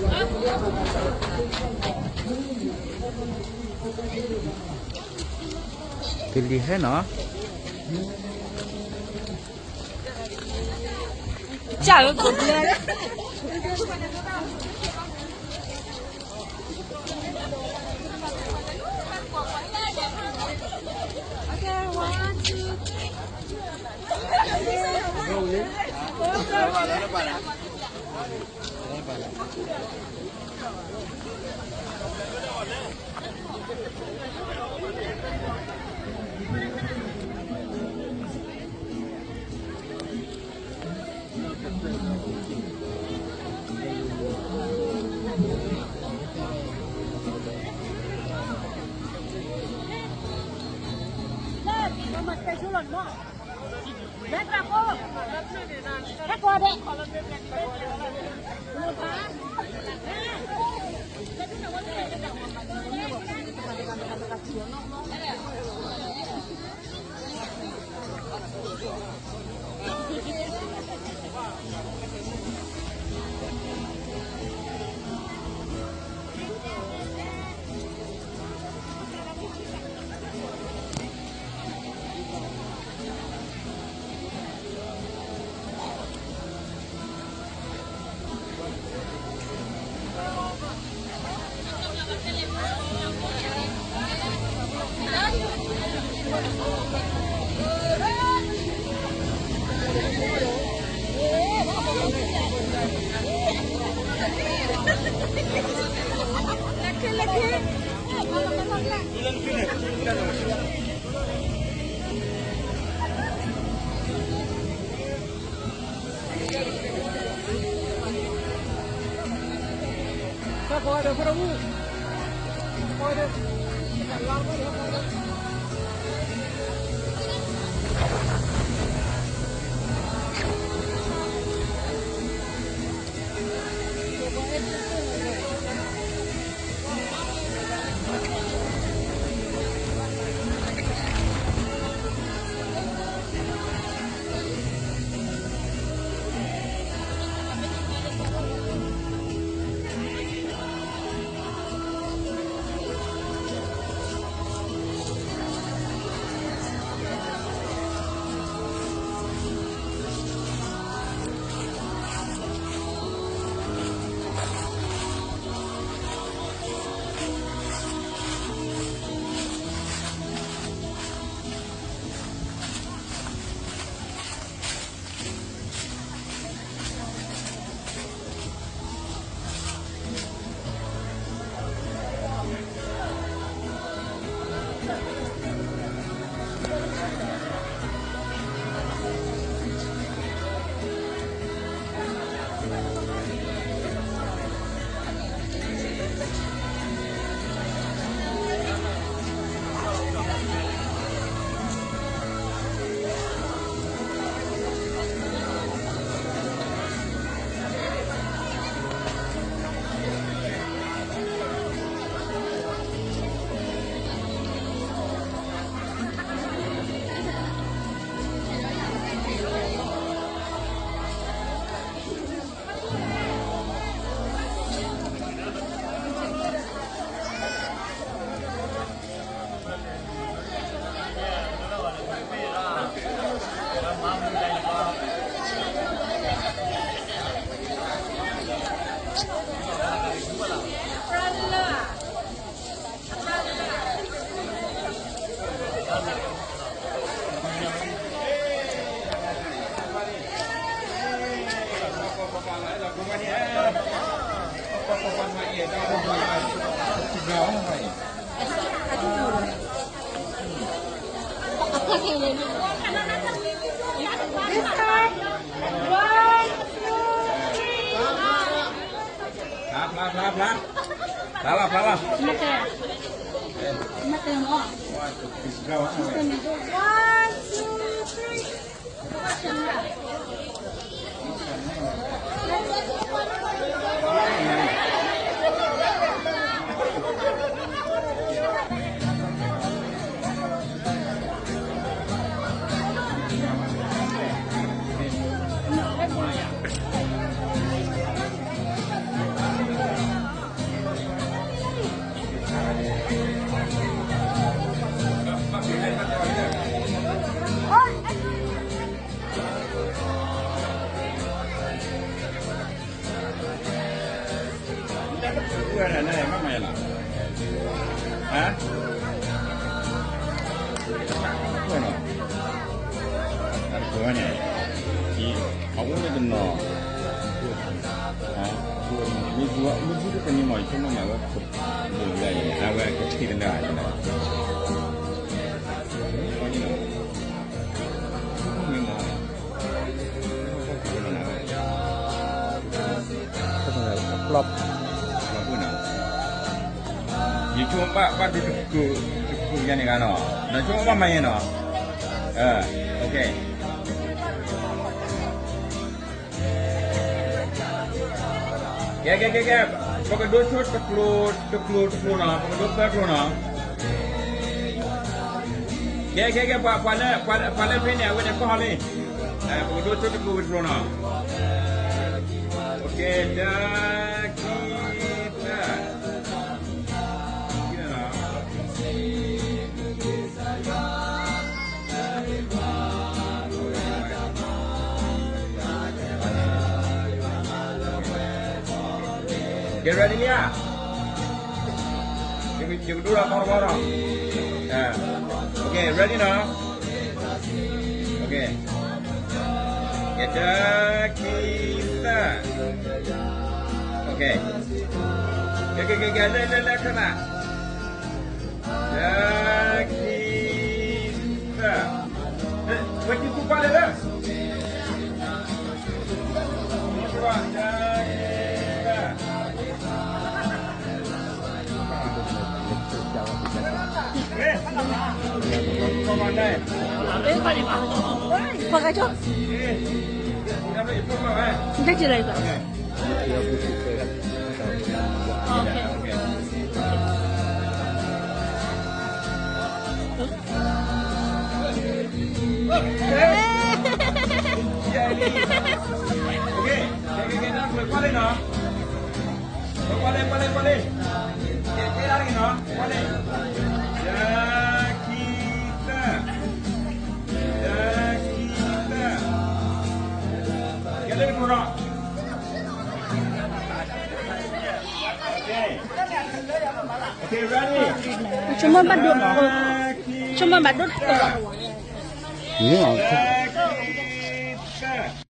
ကလံၤဟဲနီၤ. ဖျါ ဖျါ ဖျါ ဖျါလီၤ ဖျါလီၤ One, two, three. မ့ၢ် ဝဲဒၣ်န့ၣ် မ့ၢ်မၤယလီၤ, ဟါ, ဝဲနီၤ, အတကိးဝဲန့ၣ်, အအိၣ်န့ၣ်တနီၤ, မ့ၢ်, မ့ၢ်ဘုတသန့မး ယဆိကမိၣ်မးဝဲ, အဝဲကထံၣ်တမ့ၢ်ဘၣ်, မ့ၢ်မး ယဆိကမိၣ်ဘၣ် ဘၣ်ဒိတကုာ်, တကုာ်ယၤန့ၣ်ဂ့ၤနီၤ, နဆိကမိၣ်ဘၣ်မၤယဲနီၤ, အ, ကဲ ကဲ ကဲ ကဲ, ပကဒိဆိတကျိၤ, တကျိၤ တကျိၤနီၤ, ပကဒိသၢကျိၤနီၤ. ကဲ ကဲ ကဲ, ပှၤ, ပှၤလၢ, ပှၤလၢဖဲန့ၣ် အဝဲန့ၣ်ကီၢ်ဟီလံ, ပကဒိဆိတကျိၤဝံၤတကျိၤနီၤ. ကဲ, တၢ, ခံ, သၢ. ကဲ ready လံဧါ, ယကဒိလီၤသီတဘီဒီး, okay, ready နီၤ, okay, ကဲ တၢ, ခံ, သၢ, okay, ကဲ ကဲ ကဲ ကဲ, လၢ လၢ လၢ ခဲနၤ. တၢ, ခံ, သၢ, ဝဲတံၤသကိးကွၢ်လၢလၢ, တၢ, ခံ, သၢ. Okay, ready? ဆိကမိၣ်ဘၣ်ဒိ, ဆိကမိၣ်ဘၣ်ဒိတကိးလီၤ.